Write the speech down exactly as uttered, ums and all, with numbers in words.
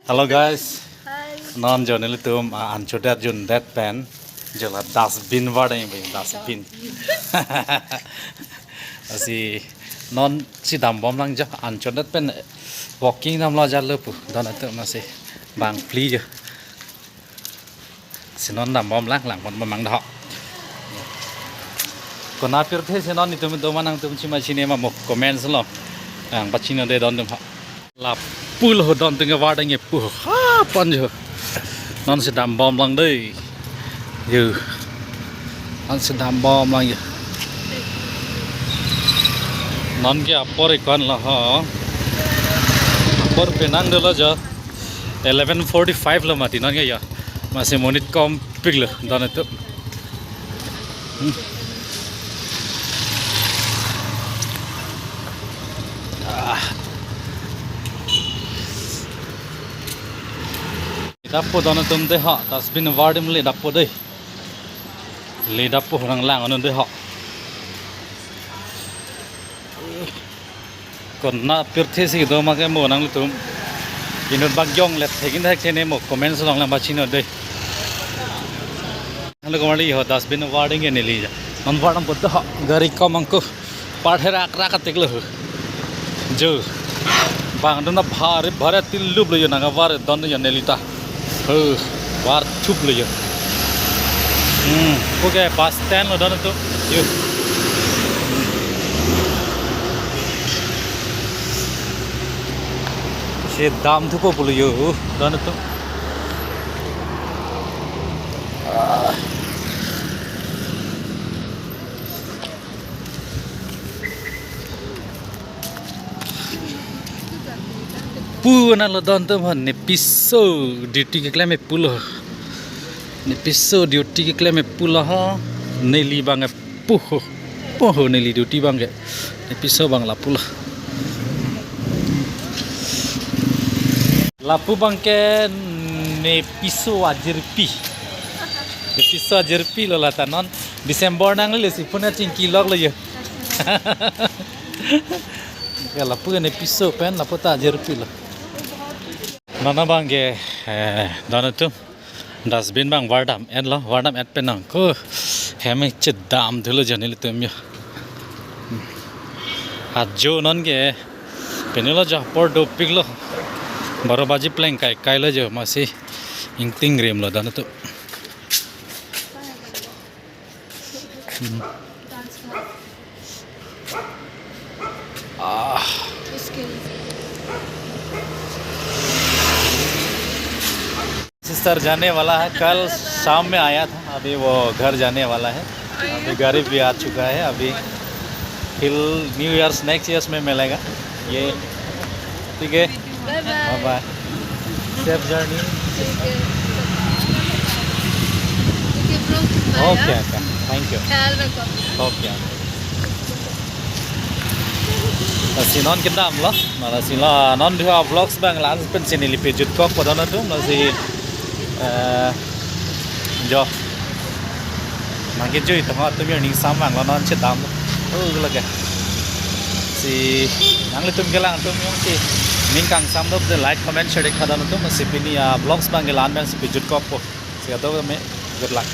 Hello guys. Hi. Non jo nelitum, ah, anchodet jundet pen jo la dustbin vardeng, dustbin. Lasi non si dambomlang jo, anchodet pen walking damlo jalo pu. Don atum lasi bang phli jo. Si non dambomlang, langbom mang dah. Konat pirthe si non itum itum nangtum chima chini ma mo comments lo. Nangpachini dei don atum ha. Lapu lo don atum ke vardeng epu ha pon jo. Non si dambomlang dei. Yo. Non si dambomlang yo. Non ke apor ikon lo ho. Apor penang dolo jo. Eleven forty-five lo mati non ke yo. Lasi monit kompik lo don atum. Hmm. Ah. Ledapo don atum dei ha, dustbin vardeng ledapo dei. Ledapo nanglang anu dei ha. Konat pirthe si do ma ke mo nangtum. Inut bak jonglet thekin thek chene mo comments along nangpachini dei. Hello, kemali ho dustbin vardeng ke neli ja. Non vardeng pu dah gari kom angko. Partherak rak atik lo. Jo. Bang dona bhari bhari tilup lo jo nangvar don jo neli ta. Ho, varthup lo jo. Hmm, okay, bus stand lo don atum. Yo. Si damthupo pulo jo, don atum. Ah. Pu nalo don atum hon, ne piso duty keklem epu lo. Ne piso duty keklem epu lo ho. Neli bang epu ho. Pu ho neli duty bang ke. Ne piso bang lapu lo. Lapu bang ke ne piso ajirpi. Ne piso ajirpi lo lata non. December nangle si puna chingki lok lo jo. Ke lapu ke ne piso pen lapu ta ajirpi lo. Non abang ke, eh, don atum. Dustbin bang vardam et lo, vardam et pen nangko hem chedamthu lo jo nelitum jo. Ajo non ke pini lo jo apor dopik lo. Baro baji pleng kai kai lo jo, lasi ingting rim lo don atum. Hmm. Ah. Sister जाने वाला है, कल शाम में आया था, अभी वो घर जाने वाला है। अभी गाड़ी भी आ चुका है, अभी till New Year's, next years में मिलेगा। ये ठीक है, bye bye. Bye bye. Safe journey. ठीक है. ठीक है bro. Bye, okay, हाँ. Okay. Thank you. ख्याल रखो अपना. Okay. Lasi non kedam lo, lasi la non dua vlogs bang la-an pensi neli pejut kok po don atum, lasi, eh, jo. Nangkejui tong atum yo ning samang lo non chedam lo. Oh, lake. Si nanglitum kelang atum yo si ning kangsam do, like, comment, share kha don atum, si pini avlogs bang la-an pensi pejut kok po. Si ado me, good luck.